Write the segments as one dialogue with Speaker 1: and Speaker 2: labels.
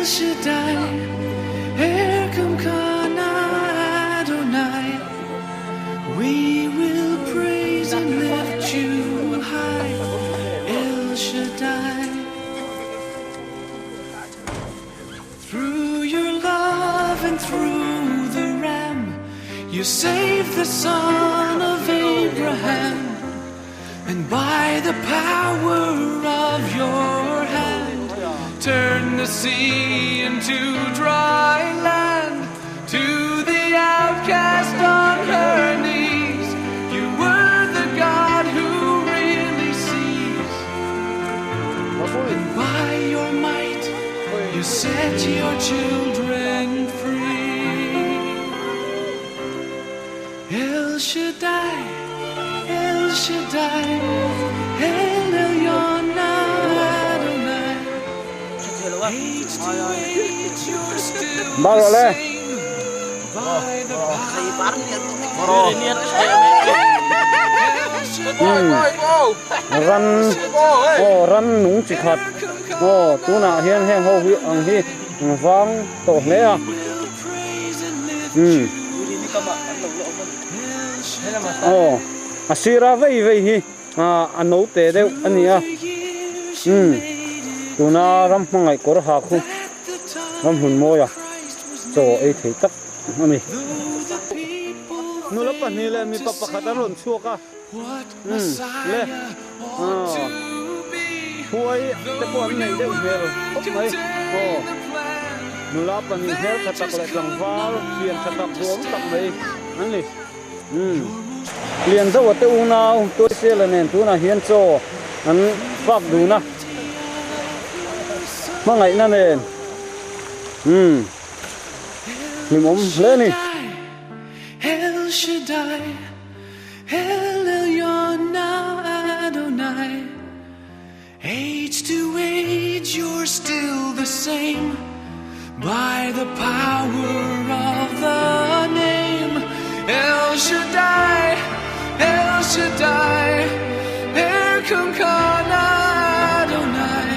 Speaker 1: El Shaddai, Erkum Kana Adonai. We will praise and lift you high, El Shaddai. Through your love and through the Ram, you saved the son of Abraham. And by the power of your hand, turn the sea into dry land. To the outcast on her knees, you were the God who really sees. And by your might, you set your children free. El Shaddai, El Shaddai, El Elyon Adonai. Age to age, you're still the same. By the power
Speaker 2: Ran aw ran nung chi khat aw tunah hian heng ho hi ang hi an vang tawh hle a umm aw a sira vei vei hi a note deuh a ni a umm tuna ram hmangaih kawr ha khu ram hmun mawia chaw ei thei tak a ni. Nula pahnih leh mipa pakhat an rawn chhuak a umm le aw huai te pawh an neih deuh hmel khawp mai aw nula pahnih hmel tha tak leh tlangval thian tha tak duhawm tak mai an ni umm lian deuh a te unau Tuaisiala nen tunah hian chaw an fak dun a hmangaihna nen umm hlimawm hle a ni.
Speaker 1: El Shaddai, El Elyon Adonai. Age to age you're still the same. By the power of the name El Shaddai, El Shaddai, Erkum Kana Adonai.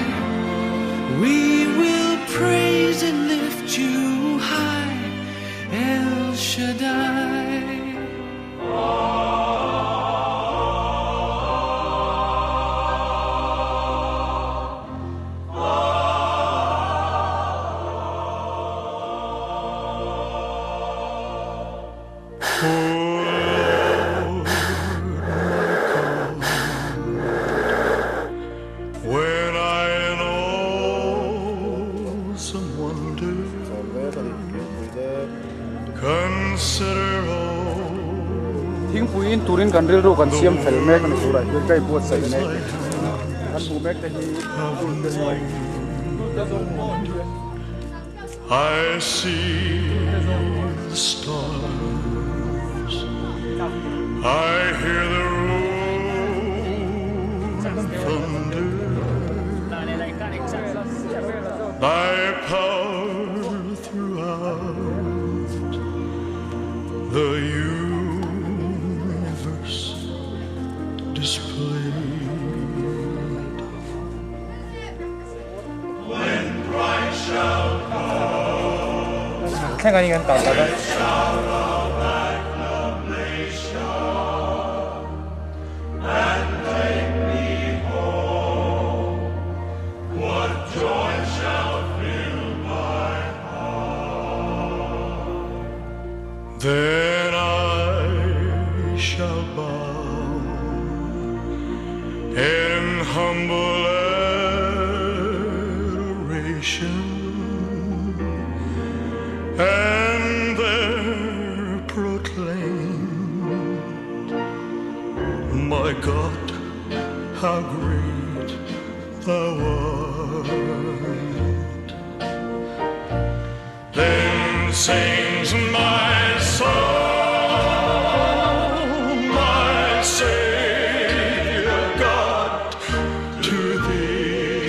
Speaker 1: We will praise and lift you high, El Shaddai.
Speaker 3: When I in awesome wonder consider all
Speaker 2: Thingpui in turin kan rilru kan siam fel mek a ni turah hian ka inbuatsaih mek. Kan hmuh mek te hi Tulte zawng Tulte zawng pawh hi
Speaker 3: I see the stars I hear the rolling thunder Thy power throughout the universe displayed
Speaker 4: Thleng anih kan kal tak a.
Speaker 3: Then I shall bow in humble adoration and there proclaim, My God, how great thou art. Then sings my soul, my Savior God, to thee.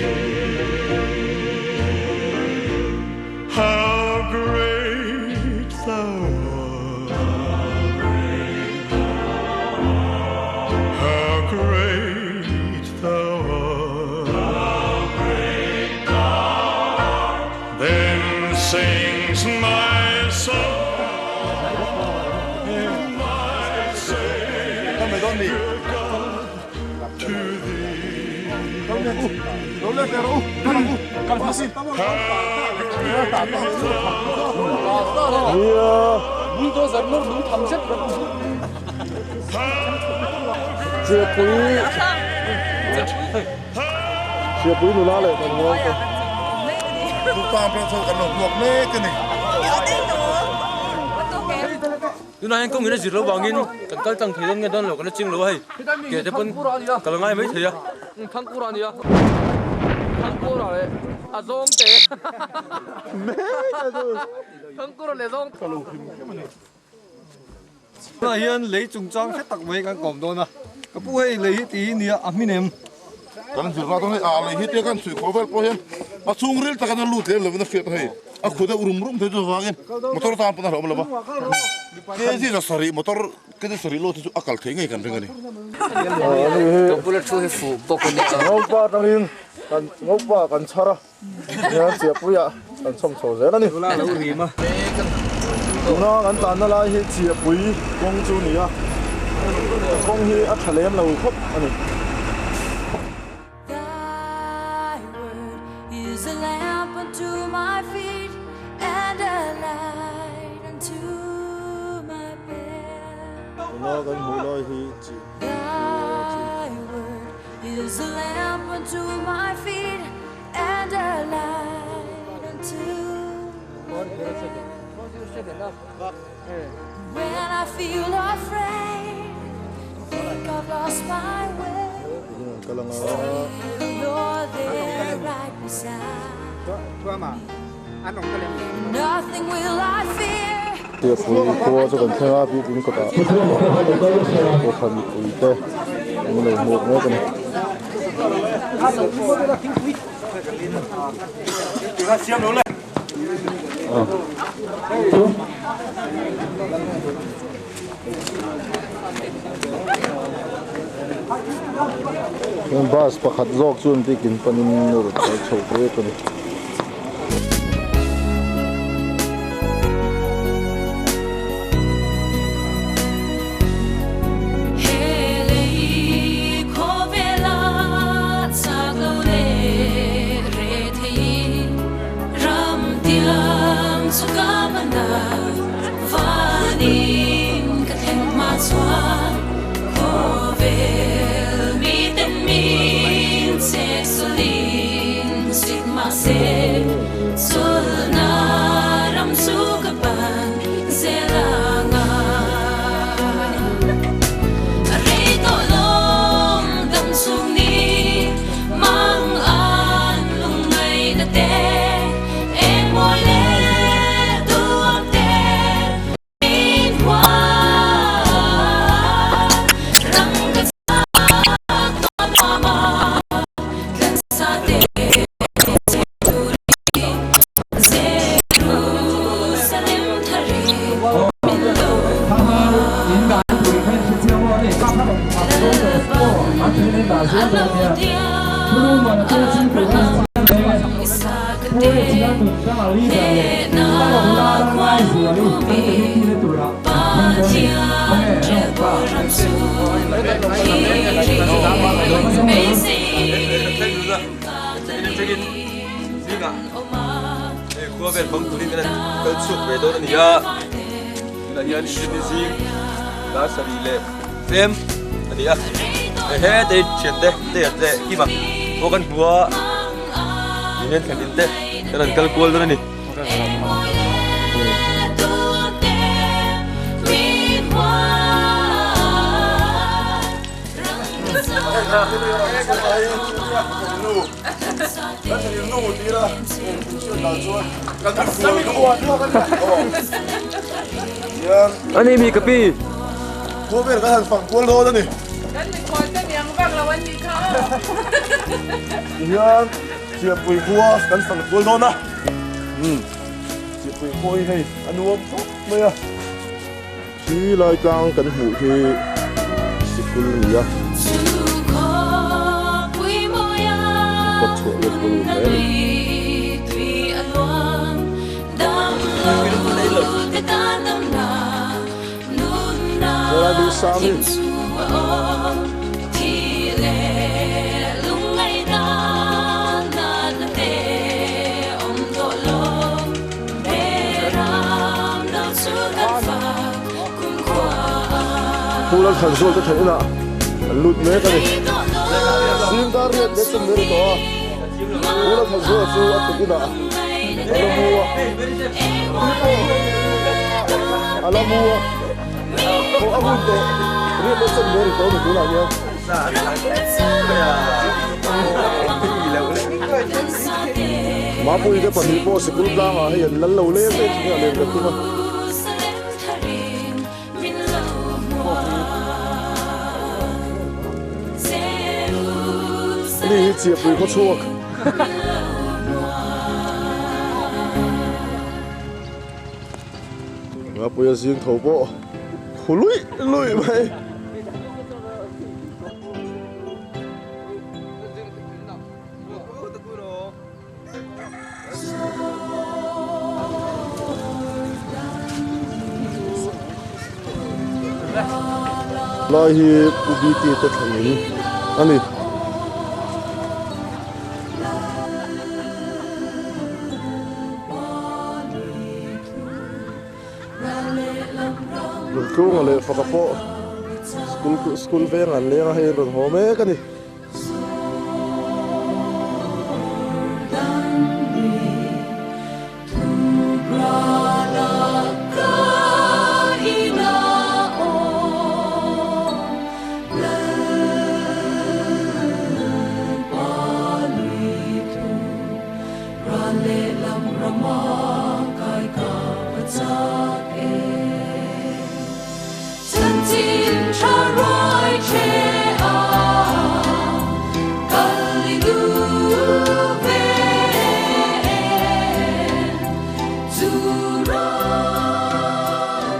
Speaker 3: How great thou art! How great thou art! Then Sings my soul, my Savior God to thee.
Speaker 5: Siapui nula leh kan ngawl te.
Speaker 6: Tunah hian kawngin a zir loh vangin kan kal tlang thei dawn nge dawn lo kan la ching lo a hei ke te pawn ka la ngai mai thei a.
Speaker 7: Thangkura ania Thangkura leh a zawng te Thangkura leh zawng
Speaker 5: Ka lo hlim hlim a ni.
Speaker 8: Tunah hian lei chungchang hre tak mai kan kawm dawn a, ka pu hei lei hi ti hi nia a hmin em?
Speaker 5: Kan zirna dawn hei a lei hi tia kan chhui khawh vel pawh hian a chhungril taka na lut lem lovin a hriat a hei a khu deuh rum rum thei chu vangin motor tan pawn a hlauhawm lo va, kg za sarih motor kg sarih lawt hi chu a kal thei ngei kan ring a ni.
Speaker 7: Ka bula thu hi fuh bawk a nia.
Speaker 5: Ngopa atangin kan ngopa kan chhar a. Hian Chiahpuiah kan chhawm chho zel a ni. Tuna kan tlanna lai hi Chiahpui kawng chu a ni a, kawng hi a tha lem lo khawp a ni. Tuna kan hmuh lai hi Chiahpui khua chu. Chiahpui khua chu kan thleng a biakin kawtah kawhhran mipui te an lo hmuh mek a ni. Bus pakhat zawk chuan biakin panin a rawn kal chho mek a ni.
Speaker 6: Khua vel bang turin kan kal chhuak ve dawn a ni a, tunah hian inrinni zing dar sarih leh tlem a ni a, he te thian te te at leh kima pawh kan hmu a, nihian thlen in te kan han kal kual dawn a ni. Ani mi ka pi.
Speaker 5: Khawvel kan han fang kual dawn a ni.
Speaker 9: Kan mikhual te niang vak lo an nih kha aw.
Speaker 5: Tihian Chiahpui khua kan fang kual dawn a. Chiahpui khua hi hei a nuam khawp mai a. Khi lai tlang kan hmuh hi sikul a ni a. Kawt chhuah leh bul mai a ni. Sangi. Pu Lalthanzual te theih inah an lut mek a ni. Zing dar riat leh chawm ber tawh a, Pu Lalthanzuala chu a tuk inah a la mu a. A la mu a, thawh a hun tawh riat leh chawm ber tawh a ni tunah hian. Mapuii te pahnih pawh sikul tlangah hei an lal lo leng daih thung a, a len ve thung a. Ani hi chiahpui khaw chhuak. Mapuia zing tho pawh khu luih luih mai. Lai hi Pu BT te thlengin a ni. Lungtlunga leh faka pawh school school veng an leng a hei an rawn haw mek a ni.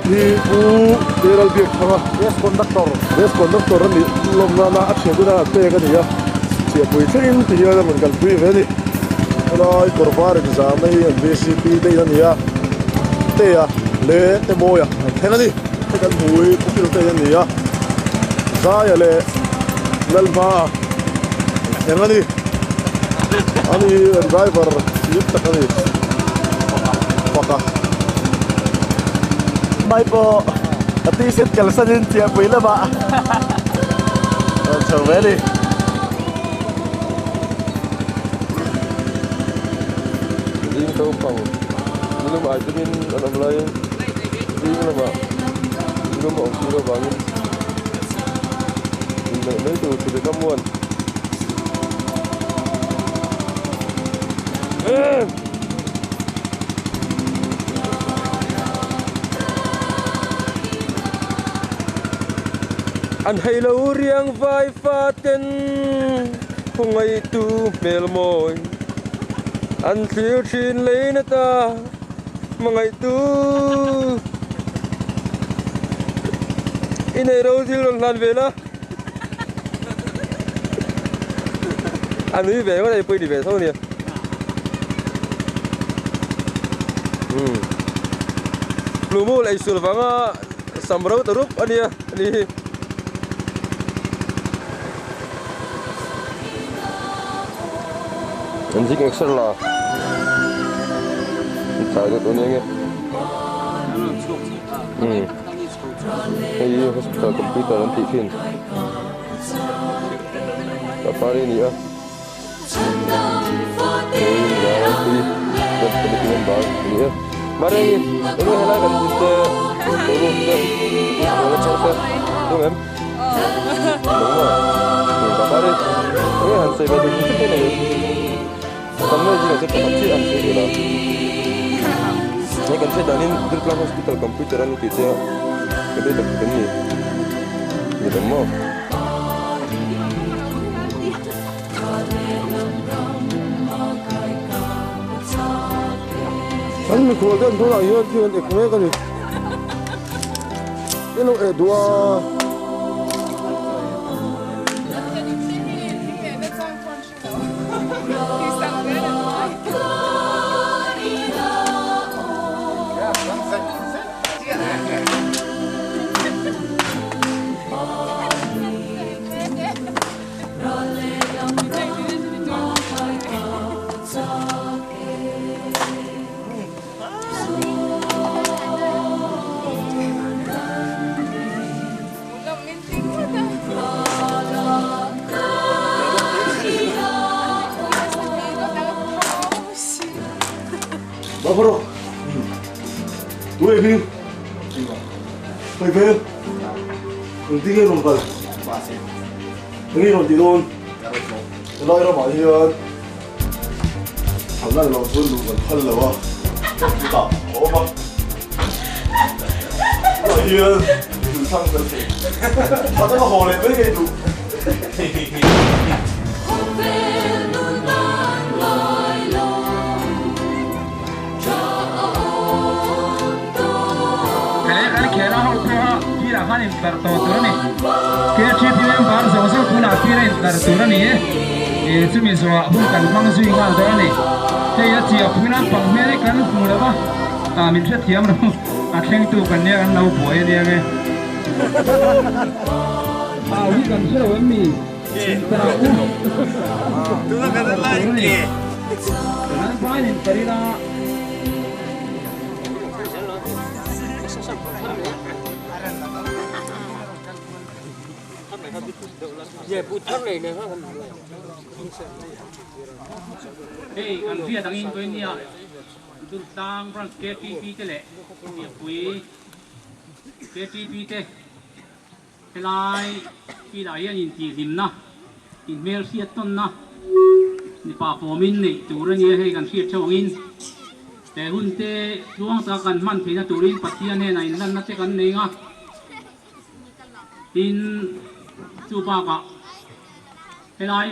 Speaker 5: Hi Pu Deral Biak Thanga Bus Conductor Bus Conductor a nih lawm nana a thian tuna an pek a ni a, chhiahpui thlengin ti hian a rawn kalpui ve a ni. Helai kawr var inzamna hi an vcp te in a ni a, Tea leh Temawia an thleng a ni. Hei kan hmu hi Pu Kiltei a ni a, Zaia leh Lalhma an thleng a ni. Ani hi an driver hlim tak a ni, Faka.
Speaker 10: Mai pawh a t-shirt kalsanin chiahpui lamah a rawn chho ve a ni.
Speaker 6: Zing naupang nilum ai tumin an awm laiin zing lamah nilum a awm tir avangin inneih mai tur thute ka muan. An heilo riang vai faten khawngaihtu hmel mawi an thlir thin leina ta hmangaihtu i nei ro thil rawn hlan ve la a nui ve ngawt a pawh i ni ve tho nia umm Plumu leh sul vanga sam ro ta rup a nia a ni hi. An zing exer la an tlai deuh tawh nia nge umm hei hi hospital computer an tih thin papari a ni a hei nula ropui chuan committee member a ni a mahni enge helai kan zin te boruak te boruak chho te tung em.
Speaker 5: An mikhual te an tunah hian thil an ek mek a ni. I lo eh duh a. Ba bro. Tu e hming? Hoi vel. Eng ti nge rawn kal? Eng nge rawn ti dawn? Helai ramah hian thalna lo chuan luh kan phal lo a, chutah a awm a. Tunah hian thil thlang kan thei. Tha taka haw leh mai ngei duh.
Speaker 7: He kan khela ho pawha thirah khan intlar tawh tur a ni. KTP member zawng zawng tunah thira intlar tur a ni e. Ih chumi zawhah hun kan hmang zui nghal dawn a ni. Hei a chiah pui lampang hmel hi kan hmu lo va, ah min hrethiam lo a thlengtu kan nia kan lo buai a nia nge. Au hi kan hre lo em mi? Hei kan hriat angin Vawinia Durtlang Branch KTP te leh Piapui KTP te Helai field ah hian intihhlimna, inhmelhriat tawnna mipa pawmin neih tur a nia, hei kan hriat theuh angin he hun te tluang taka kan hman theihna turin Pathian hnenah inlanna te kan nei nga, tin chu bakah helai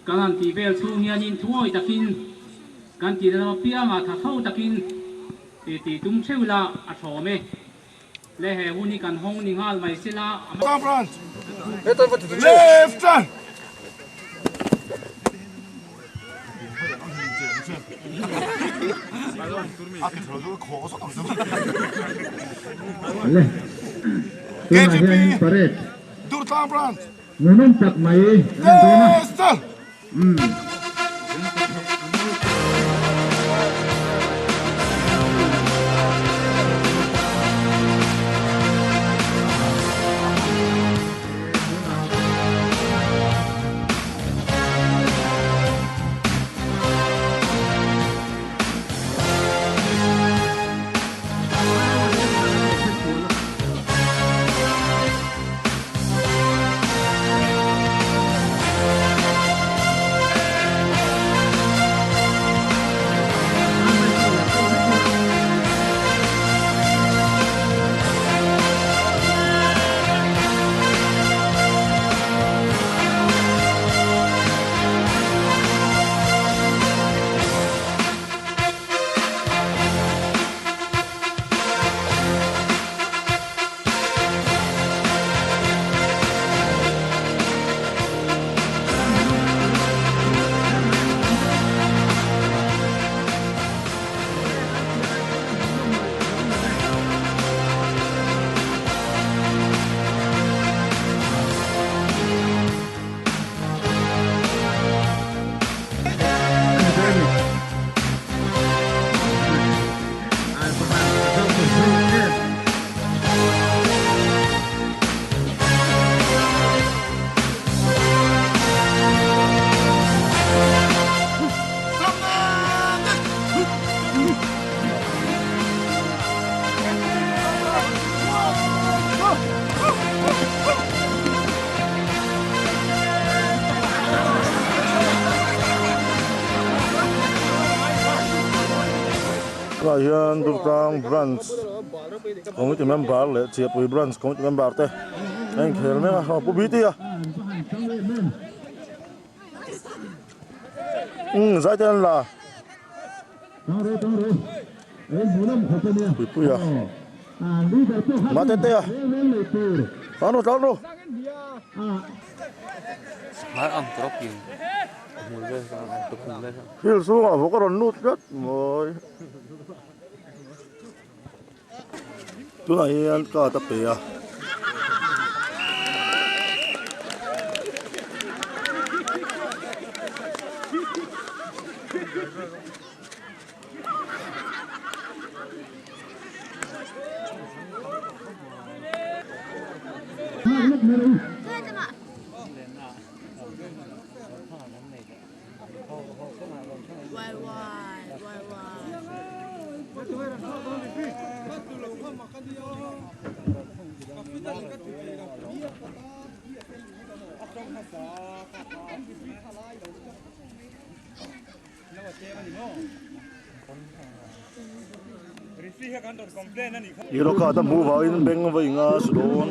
Speaker 7: kan han tih vel chhung hianin thuawi takin kan tihna lam apiangah tha tho takin tih tum theuh ila a thawm e. Le he hun hi kan hawng ni nghal mai sela a.
Speaker 5: Left turn.
Speaker 7: Le tunah hian parade ngaihnawm tak mai an dawn a.
Speaker 5: Tunah hian Durtlang Branch Committee member leh Chiahpui Branch Committee member te a inkhel mek a, aw Pu Bti a umm zai te an la Puipuia Mate te a tlan rawh tlan rawh. Thil chhungah vawk a rawn lut tlat mawi. Tunah hian card a pe a.
Speaker 10: Yellow card a hmuh vangin beng a va inga su dawn.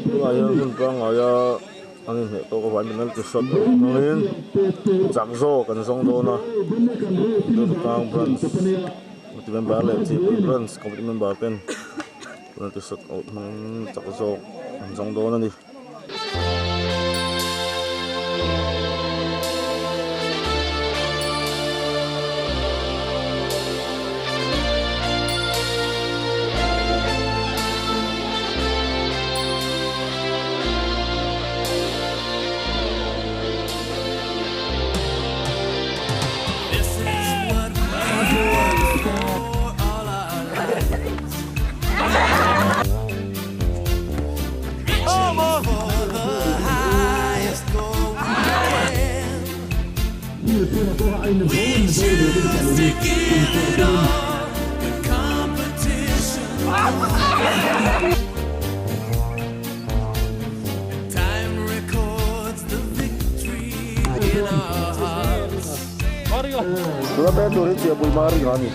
Speaker 10: Tunah hian hun pangngaia an inhmeh tawk avangin penalty shot a awm hmangin chak zawk an zawng dawn a, Durtlang branch committee member leh Chihpui branch committee member ten penalty shot out hmangin chak zawk an zawng dawn a ni. Tuna pen tur hi Chiapui hma ring a ni.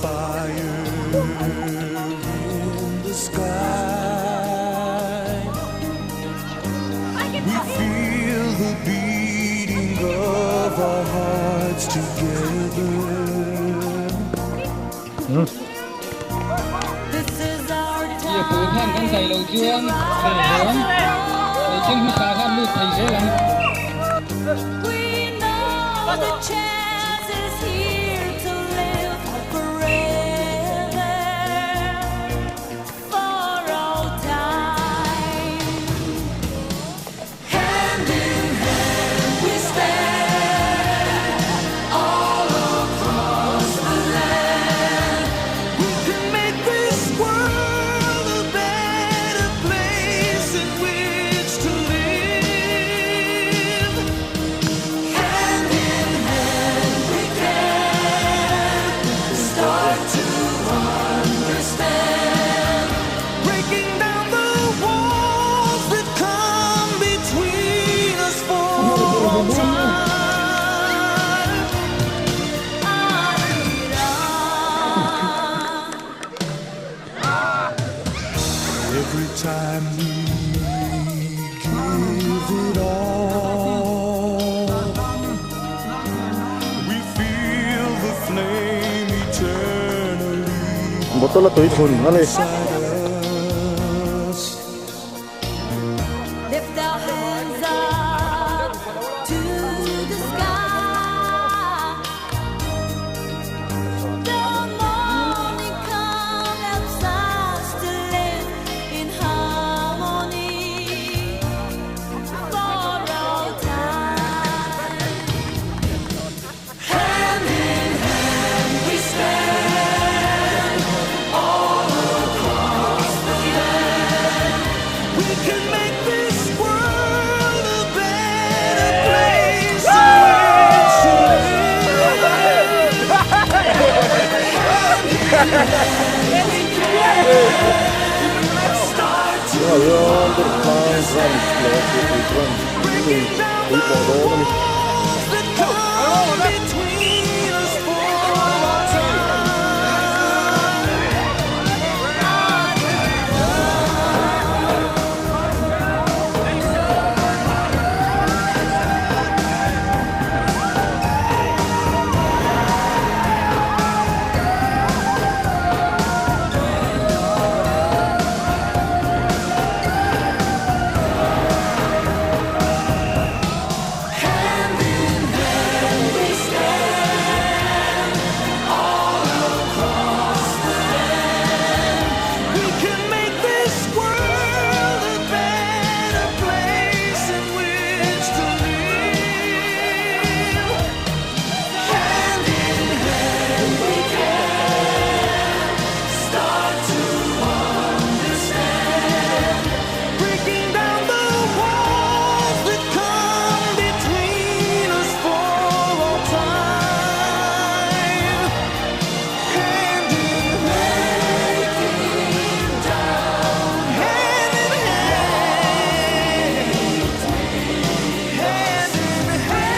Speaker 1: fire in the sky. We feel the beating of our hearts together.
Speaker 9: This is our
Speaker 7: Ia pui khan kan dai lo chuan thei lei thleng hmasa khan lut thei zel ang.
Speaker 9: We know the chance is here to live forever, for all time.
Speaker 1: Hand in hand we stand all across the land. We can make this world a better place in which to live. Hand in hand we can start to understand. Breaking down the walls that come between us for all time. Every time we give it all, we feel the flame eternally.
Speaker 10: Bottle a tui thun a ni.
Speaker 1: Inside us.
Speaker 9: Lift our hands up to the sky. The morning comes helps us to live in harmony for all time.
Speaker 1: Hand in hand we stand all across the land. We can make this world a better place in which to live. Hand in hand we can start to
Speaker 10: Tunah hian Durtlang branch leh Chiapui branch in pui pawh dawn a ni.
Speaker 1: that come between us for all time. Hand in hand we stand all across the land. We can make this world a better place in which to live. Hand in hand we can start to understand. Breaking down the walls that come between us for all time. Hand in hand, hand in hand, hand in hand.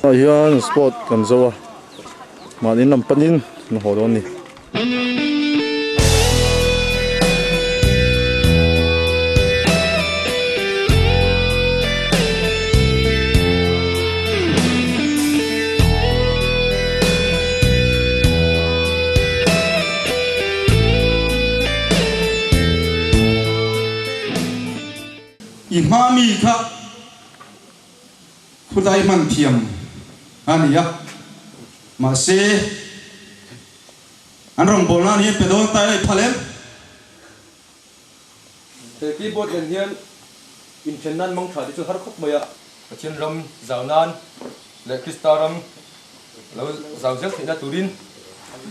Speaker 10: Tunah hian sport kan zo a, mahni lam panin kan haw dawn a ni.
Speaker 11: I hma mi kha khulai hman thiam a ni a, mahse an rawngbawlna an hian pe dawn ta ila i phal em?
Speaker 6: He keyboard nen hian inthen nan mang tha te chu har khawp mai a. Pathian ram zau nan leh Krista ram lo zau zel theihna turin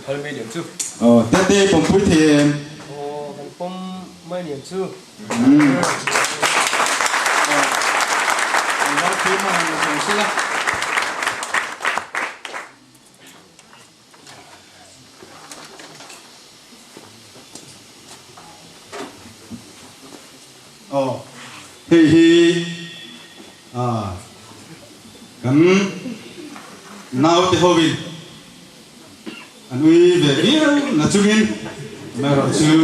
Speaker 6: phal mai lian chu.
Speaker 11: Aw, tete pawmpui thei em?
Speaker 6: Aw, kan pawm mai lian chu.
Speaker 11: Kan ram thil hman han la thei sela. Aw, hei hi kan naute hovin an ui ve viau na chungin amaherawhchu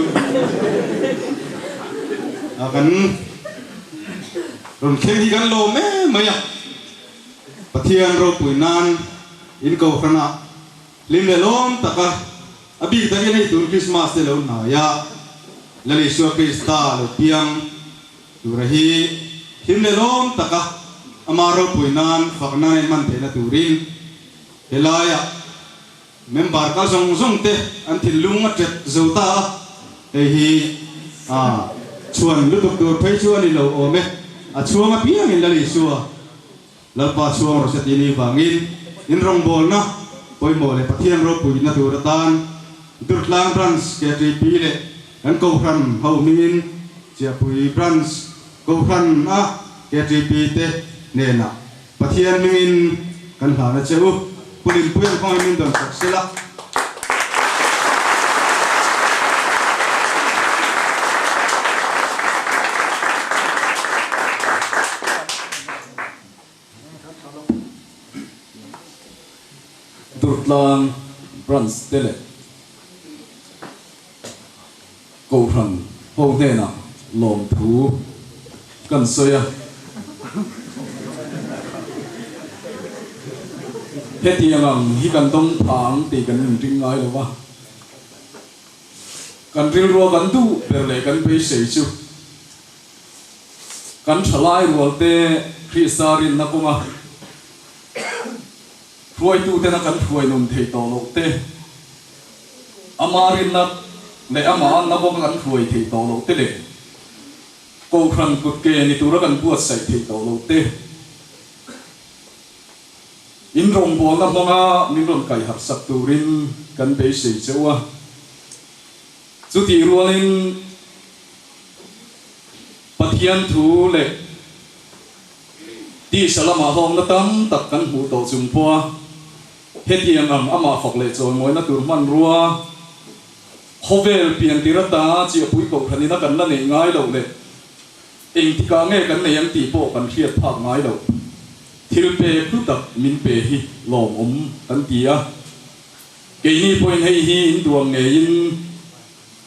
Speaker 11: kan rawn thleng hi kan lawm em mai a, Pathian ropui nan In kohhranah hlim leh lawm taka a bik takin hei tun Krismas te lo hnai a, Lal Isua Krista lo piang tura hi hlim leh lawm taka ama ropui nan fak nan a inhman theihna turin helaiah member kal zawng zawng te an thinlung a tet zo ta a, hei hi a chhuan lutuk tur phei chu a ni lo awm e, a chhuang apiangin Lal Isua Lalpa chhuang rawh se tih ni vangin in rawngbawlna pawimawh leh Pathian ropuina tur atan Durtlang Branch KTP leh kan Kohhran ho hmingin Chiahpui Branch Kohhran a KTP te hnenah Pathian hmingin kan hlan a che u. Pu Linpui an kawngin min dawn chak sela.
Speaker 12: Durtlang Branch te leh Kohhran ho hnenah lawmthu kan sawi a. Hetiang ang hi kan dawng pha ang tih kan inring ngai lo va. Kan rilrua kan duh ber leh kan beisei chu Kan thalai rualte Krista rinna kawnga hruaitutena kan hruai nun thei tawh loh te, ama rinna leh ama anna kawnga kan hruai thei tawh loh te leh Kohhran kutke ni tura kan buatsaih thei tawh loh te, in rawngbawlna hmanga min rawn kaiharh sak turin kan beisei che u a. Chutih rualin Pathian thu leh tisa lamah hlawmna tam tak kan hmuh tawh chung pawha hetiang ang amah fak leh chawimawina tur hmanrua khawvel piantir ata chiahpui kohhranina kan la neih ngai loh leh engtikah nge kan nei ang tih pawh kan hriat phak ngai loh thil pek hlu tak min pe hi lawmawm kan ti a. Keini pawhin hei hi in duang ngeiin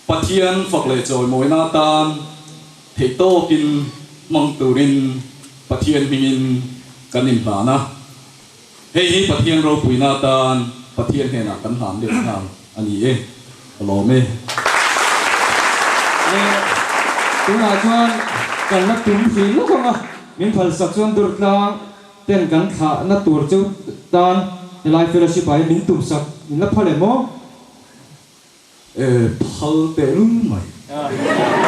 Speaker 12: Pathian fak leh chawimawina atan theih tawkin hmang turin Pathian hmingin kan inhlan a. Hei hi Pathian ropuina atan Pathian hnenah kan hlan leh nghal a ni e. Ka lawm e.
Speaker 13: Le, tunah chuan kan la tum hrih lawk ang a, min phalsak chuan Durtlang Ten kan thlah na tur chu tan helai fellowship ah hian min tum sak in la phal em aw?
Speaker 12: E phal teh lul mai.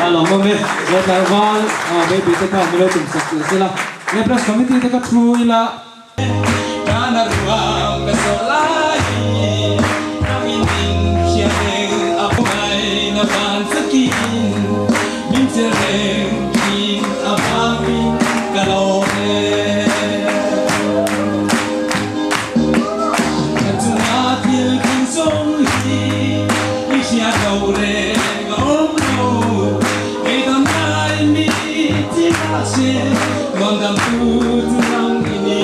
Speaker 13: A lawmawm e, le tlangval baby te khan min lo tum sak tih sela, le press committee te ka thu ila.
Speaker 1: Kana ruam ka zawh lai Rangin min hria reng a mai na van chakin Min che reng thin a vangin ka lawm e. Ka chunga thil thleng zawng hi i hriat lo reng a awm lo. Kei dam lai mi chi mah se nuam dam tu chu nang i ni.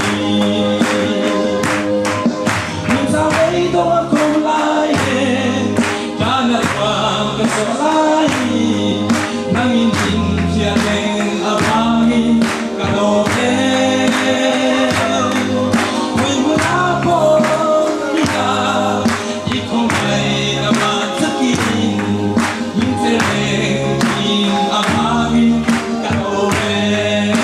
Speaker 1: Min chau ei dawng a ko lai e, ka nat vang ka zawh lai. Nangin min hria reng avangin ka lawm e. Hawi hmunah pawh i la, i khawngaih na van takin min che reng thin avangin ka lawm e.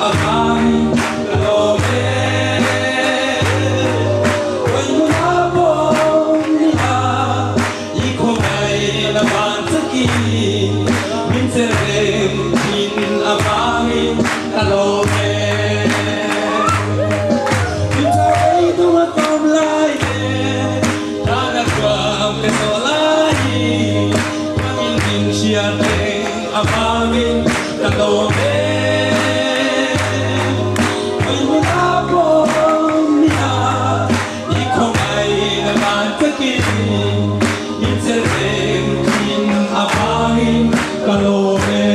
Speaker 1: avangin ka lawm e. Vawihnuna pawm ni a, i khawngaihna van chakin min chelh reng thin avangin ka lawm e. Min chawei tum a tlawm lai te, tana ruam ka zawh laiin nangin min hriat reng avangin ka lawm e. Vawihnuna pawm ni a, i khawngaihna van chakin min chelh reng thin avangin ka lawm e.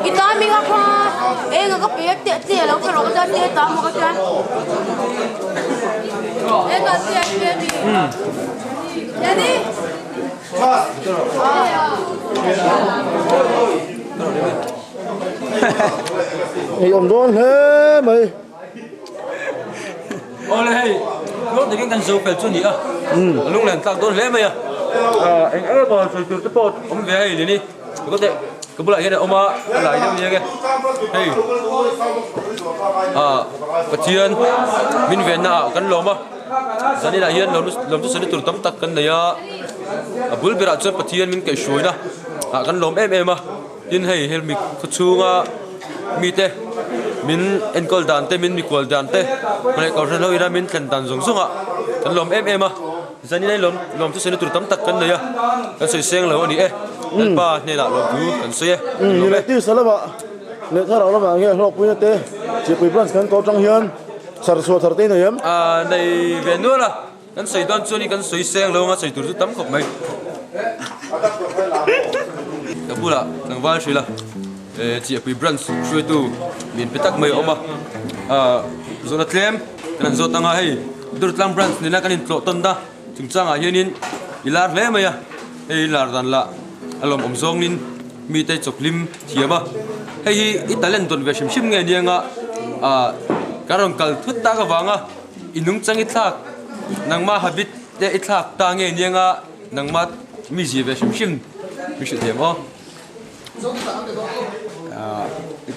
Speaker 14: I timing a kha eng a ka pe a teh teh lo ka rawh ka tia ta maw ka tia eng a tia tia ni yani
Speaker 10: Ei awm dawn hle mai.
Speaker 6: Awle hei, tluang takin kan zo fel chu a ni a, a lunglen tlak dawn hle mai a. Eng eng emaw sawi tur te pawh awm ve hei ni ni. Ka teh ka bulah hian a awm a, a lai deuh nia nge. Hei ah Pathian min venna ah kan lawm a, zaninah hian lawm lawm chu sawi tur tam tak kan nei a, a bul berah chuan Pathian min kaihhruaina ah kan lawm em em a, tin hei helmi khaw chhunga mite min enkawl dan te min mikual dan te leh kohhran ho ina min thlen dan zawng zawng ah kan lawm em em a. Zanin ai lawm lawm chu sawi tur tam tak kan nei a, kan sawi seng lo a ni e. Lalpa hnenah lawm thu kan sawi e.
Speaker 10: Ni leh tisa lamah leh thlarau lamah nge hlawkpuina te Chipui branch kan ko atang hian chhar chhuah thar te i nei em?
Speaker 6: Aaa nei ve nual a, kan sawi dawn chuan kan sawi seng lo anga sawi tur chu tam khawp mai. Ka bulah tlangval hrilh a, Chiahpui branch hruaitu min pe tak mai a awm a, aaa zawhna tlem kan han zawt anga hei. Durtlang branch nena kan intlawh tawn ta chungchangah hianin i lar hle mai a, hei i lar dan lah a lawmawm zawngin mite chawkhlim thiam a, hei hi i talent dawn ve hrim hrim nge anianga ah kan rawn kal thut tak avanga i nungchang i thlak nangma habit te i thlak ta nge anianga nangma mi zia ve hrim hrim min hrilh thiam aw.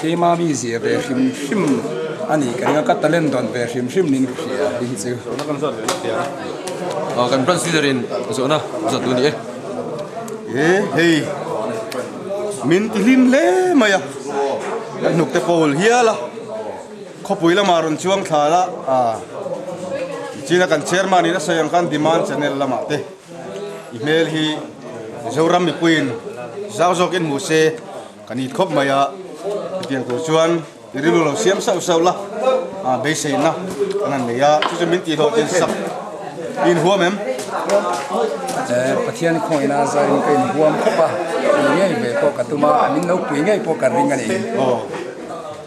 Speaker 15: Keima mi zia ve hrim hrim a ni ka ring a, ka talent dawn ve hrim hrim niin ka hria hei hi chu.
Speaker 6: Kan branch leader in zawhna zawt duh a ni e.
Speaker 11: E hei min ti hlim hle mai a, kan hnuk te pawl hial a, khawpui lamah rawn chuang thla la a, china kan chairman in a sawi ang khan demand channel lamah te. I hmel hi Mizoram mipuiin zau zawkin hmu se kan it khawp mai a, hetiang tur chuan i rilru lo siam sauh sauh la, beiseina kan han nei a, chu chu min tihhlawh tin sak i inhuam em?
Speaker 15: Pathian khawngina zaiin ka inhuam khawp a, pui ngei ve pawh ka tum a, min lo pui ngei pawh ka ring a ni.
Speaker 11: Aw,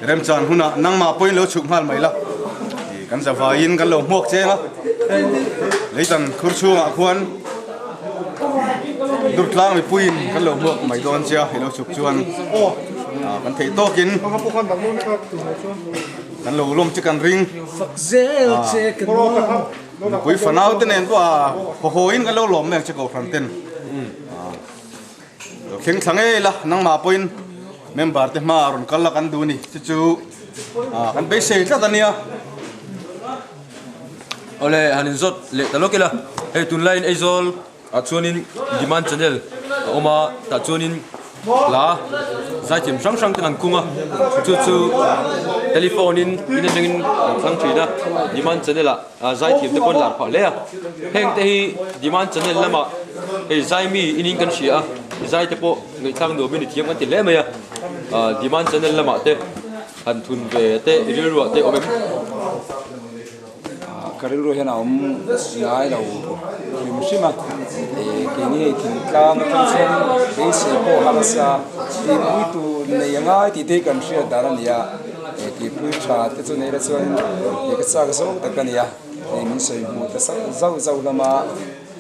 Speaker 11: remchan hunah nangmah pawhin lo chhuk nghal mai la, kan zavaiin kan lo hmuak cheng a. Leitan khur chhungah khuan Durtlang mipuiin kan lo hmuak mai dawn che a, i lo chhuk chuan kan theih tawkin kan lo lawm che kan ring. Mipui fanau te nen pawh a haw-in kan lo lawm mek che Kohhran ten. Lo thleng thla ngei la, nangmah pawhin member te hmaah rawn kal la kan duh a ni. Chu chu kan beisei tlat a nia.
Speaker 6: Awle han inzawt leh ta lawk ila, hei tunlaiin Aizawl ah chuanin demand channel a awm a, tah chuanin hla zaithiam hrang hrang ten an khung a, chu chu telephone in in atangin an thlang thin a, demand channel ah. Zaithiam te pawn lar phah hle a, heng te hi demand channel lamah hei zai mi in in kan hria a, zai te pawh ngaihthlak nuam in i thiam kan ti hle mai a, demand channel lamah te han thun ve te i rilruah te awm em?
Speaker 15: ka rilru hian a awm ngai lo hrim hrim a, keini hei thingtlang atang chuan beisei pawh harsa tihpui tur nei a ngai tih te hi kan hriat dan a ni a, tihpui tha te chu neih la chuan ka chak zawng tak a ni a, hei min sawi hmuh ta zauh zauh zauh hlawm a.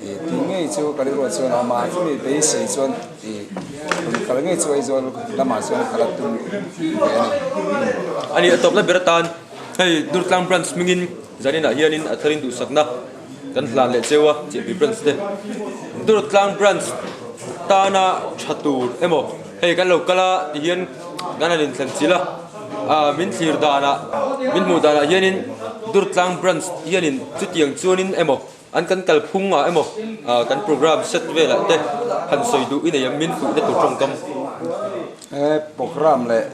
Speaker 15: Tih ngei chu ka rilruah chuan a awm a, chumi beisei chuan ih rawn kal ngei chu Aizawl lamah chuan kal a tum ve a ni.
Speaker 6: A ni, a tawpna ber atan hei Durtlang Branch hmingin zaninah hianin a tharin duhsakna kan hlan leh cheu a, Chiahpui Branch te. Durtlang Branch tana tha tur emaw hei kan lo kal a tihian kan han inthlan chilh a, ah min thlir danah min hmuh danah hianin Durtlang Branch hianin chutiang chuanin emaw An kan kalphung ah emaw kan program set velah te han sawi duh i nei ang min fuihna tur tawngkam.
Speaker 15: He program leh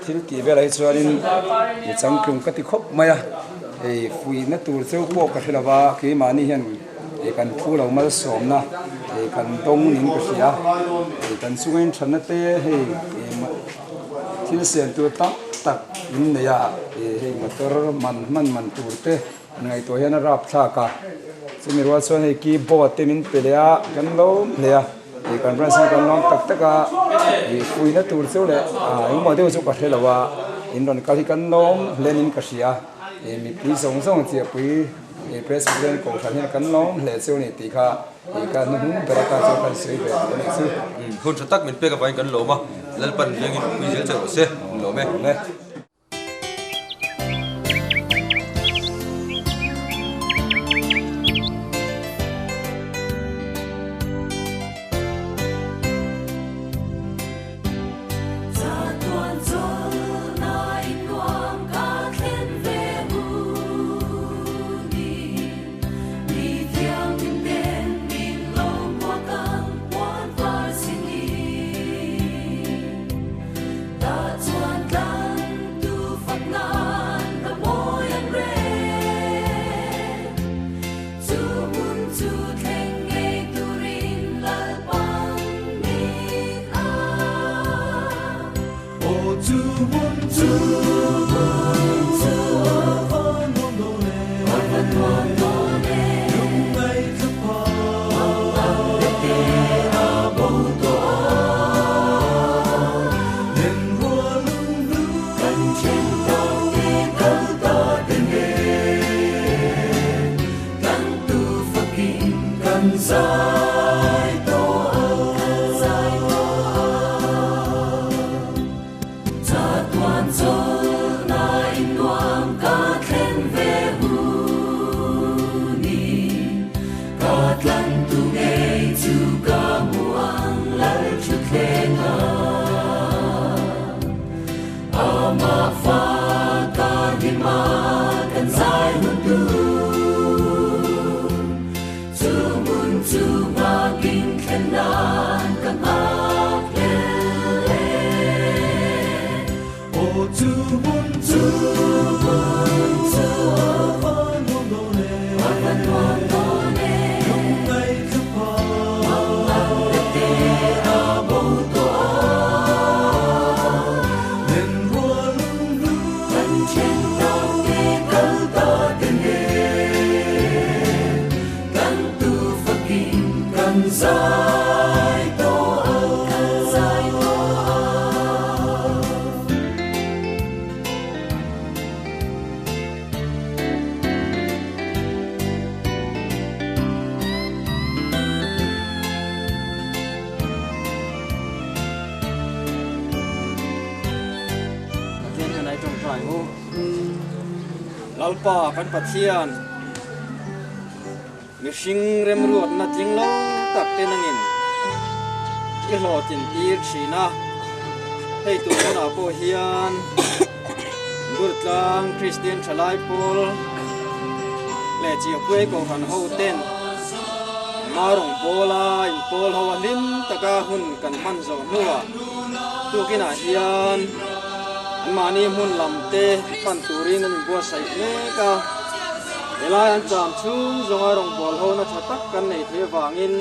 Speaker 15: thil tih velah hi chuanin i changtlung ka ti khawp mai a, hei fuihna tur cheu pawh ka hre lo va, keimahni hian kan thu lo malsawmna kan dawng niin ka hria, kan chunga inthatna te hei thil siam tur tam tak in nei a, hei motor man hman man tur te. An ngaihtuah hian a rap thlak a, chumi rual chuan hei keyboard te min pe leh a, kan lawm hle a, ih kan branch hian kan lawm tak tak a, ih fuihna tur chu leh ah engmaw deuh chu ka hre lo a, in rawn kal hi kan lawm hle niin ka hria, ih mipui zawng zawng chiahpui ih Presbyterian kohhran hian kan lawm hle chu a ni tih kha ih ka hnuhnung ber atan chuan kan sawi ve duh a nih chu.
Speaker 6: Hun tha tak min pek avangin kan lawm a, Lalpan vengin pui zel che rawh se, lawm e.
Speaker 2: Lalpa kan Pathian mihring remruatna tling lo tak te nangin i hlawhtlin tir thin a, hei tur hunah pawh hian Durtlang Kristian Thalai Pawl leh Chiahpuai Kohhran ho ten Marung Pawla inpawl ho a hlim taka hun kan hman zawh hnuah tukinah hian anmahni hmun lam te pan turin an inbuatsaih mek a. Helai an cham chhung zawnga rawngbâwl hona tha tak kan nei thei avangin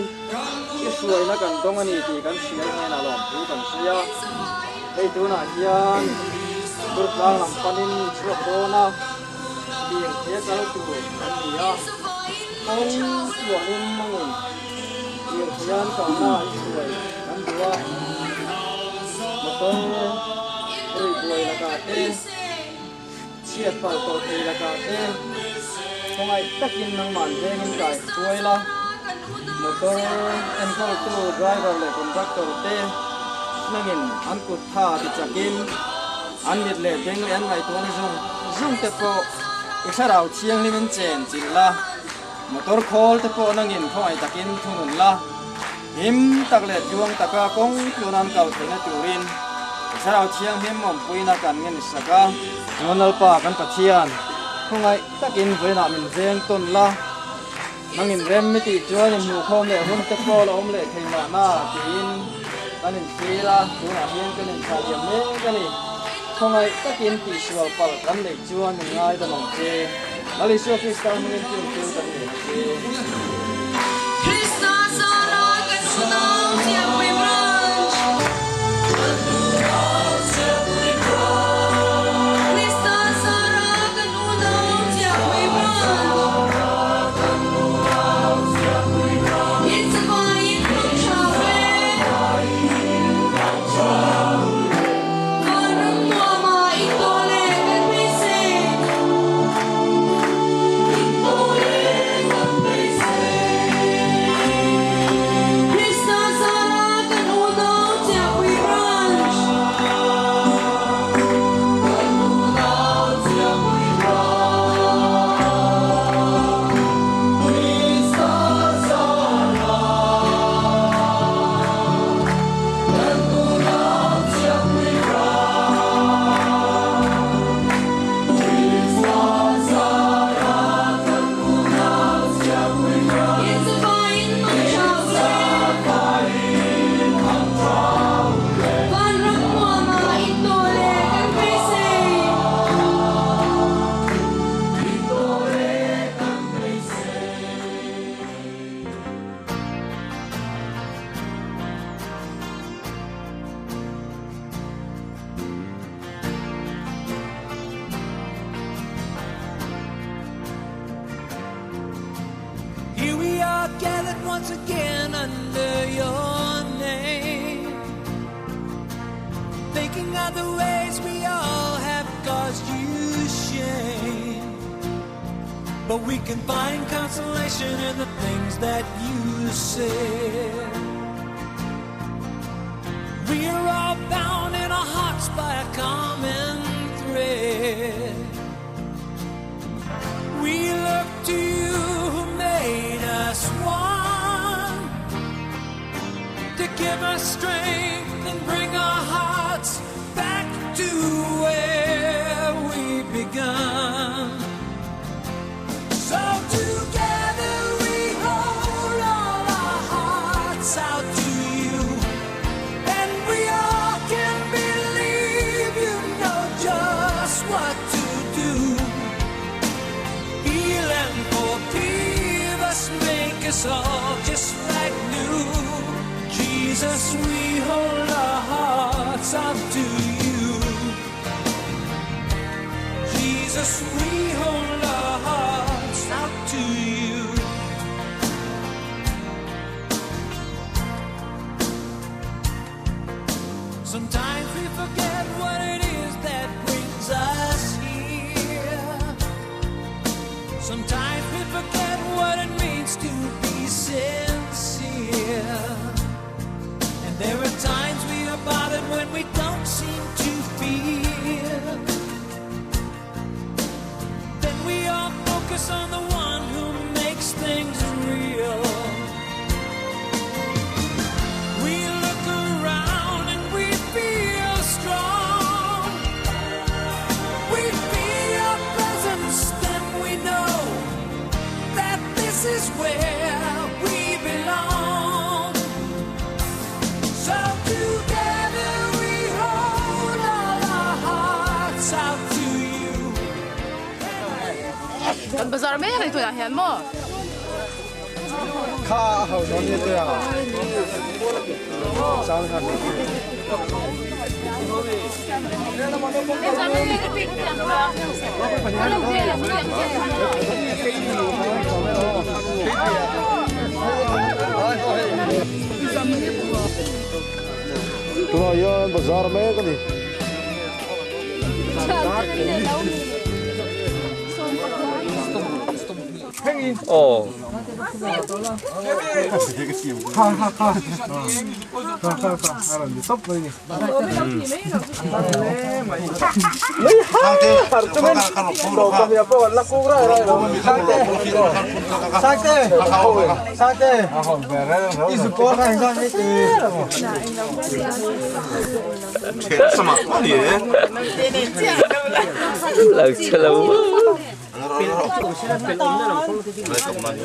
Speaker 2: i hruaina kan dawng a ni tih kan hriai hnenah lawmthu kan sawi a. Hei tunah hian Durtlang lam panin chhuak dawn a.
Speaker 13: Lirthei a kal tur an ni a, kawng tluanin nangin lirthei an kalna i hruai kan duh a, motor rui buai lakah te, chhiat palh tawh thei lakah te khawngaih takin nangmah vengin kai hruai la, motor enkawltu driver leh conductor te nangin an kut tha ti chakin an mit leh beng leh an ngaihtuahna zawng zawng te pawh i thlarau thianghlimin chen chilh la, motor khawl te pawh nangin khawngaih takin thunun la, him tak leh tluang taka kawng tluan an kal theihna turin i thlarau thianghlim awmpuina kan ngen sak a. Chuan Lalpa kan Pathian, khawngaih takin vawiinah min veng tawn la, nangin rem i tih chuan inhmuhkhawm leh hun te pawh la awm leh thei mahna tiin kan inthlir a, tunah hian kan inthlah liam mek a ni. Khawngaih takin tihsual palh kan neih chuan min ngaidam ang che. Lal Isua Krista hmingin chung chu kan nei ang che.
Speaker 9: Krista zara kan unau Chiapui Branch. Krista zara kan unau Chiapui Branch. Inchawaiin hmang tha ve. Vanram nuama i tawh leh kan beisei. I tawh leh kan beisei. Krista zara kan unau Chiapui Branch. Kan unau Chiapui Branch. Krista zara.
Speaker 1: Here we are gathered once again under your name Thinking of the ways we all have caused you shame But we can find consolation in the things that you said We are all bound in our hearts by a common thread We look to you who made us one To give us strength and bring our hearts back to where we begun So together we hold all our hearts out to you And we all can believe you know just what to do Heal and forgive us, make us all just like new Jesus, we hold our hearts out to you Jesus, we hold our hearts out to you Sometimes we forget what it is that brings us here Sometimes we forget what it means to be sincere And there are times we are bothered when we don't seem to feel Then we all focus on the one who makes things real We look around and we feel strong We feel your presence, then we know That this is where we belong So together we hold all our hearts out to you
Speaker 14: Kan bazar mek a ni tunah hian maw?
Speaker 10: Tunah hian bazar mek a ni.
Speaker 6: Aw.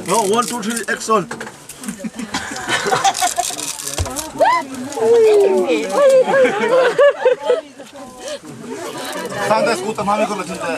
Speaker 10: No, 1, 2, 3, action.
Speaker 5: Sangte scooter mami ko la chinte.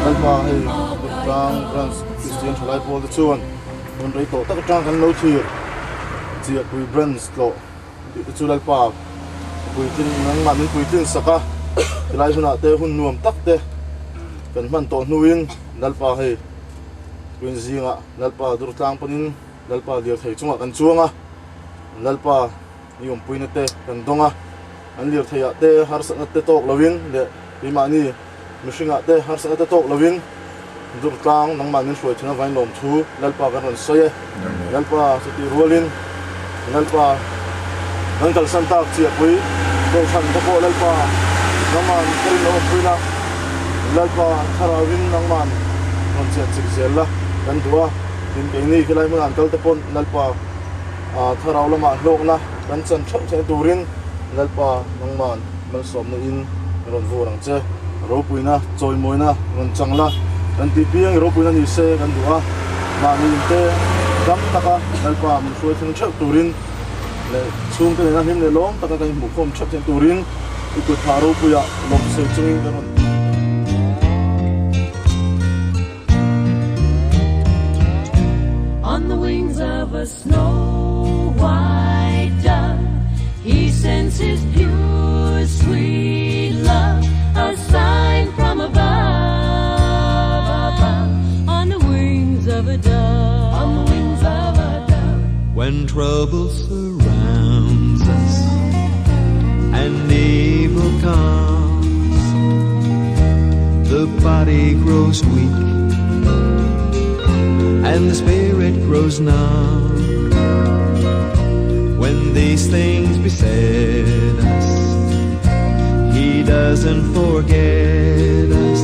Speaker 5: Lalpa hei Durtlang Branch Kristian Thalai pawl te chuan hun rei tawh tak atang kan lo thlir Chiahpui Branch tlawh tih te chu Lalpa puitlin nangmah min puitlin sak a, tilai hunah te hun nuam tak te kan hman tawh hnuin Lalpa hei Queen zingah Lalpa Durtlang panin Lalpa lirthei chungah kan chuang a, Lalpa i awmpuina te kan dawng a, an lirtheiah te harsatna te tawk loin leh keimahni mihringah te harsatna te tawk loin Durtlang nangmah min hruai thin avain lawmthu Lalpa kan rawn sawi e. Lalpa chutih rualin Lalpa kan kalsan tak chiahpui Kohhran te pawh Lalpa nangmah ka rin lo awmpui la, Lalpa thlarauin nangmah rawn chiah chik zel la kan duh a, tin keini khilai hmunah an kal te pawn Lalpa thlarau lamah hlawkna kan chan theuh theih turin Lalpa nangmah malsawmna in rawn vur ang che. Ropuina, chawimawina rawn chang la, kan tih piang i ropuina ni se kan duh a, mahni inte dam taka Lalpa min hruai thleng theuh turin leh chhungte nena hlim leh lawm taka kan inhmuhkhawm theuh theih turin i kut phah ropuiah lawmsei chungin kan rawn.
Speaker 9: On the wings of a snow white dove He sends his pure sweet love A sign from above On the wings of a dove On the wings of a dove
Speaker 16: When trouble surrounds us And evil comes The body grows weak And the spirit grows numb When these things beset us He doesn't forget us.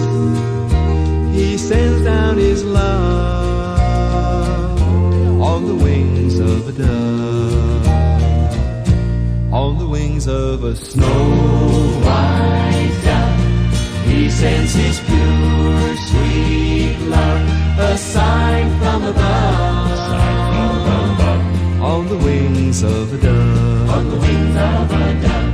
Speaker 16: of a snow white dove. He sends his pure, sweet love, a sign from above. On the wings of a dove. On the wings of a dove.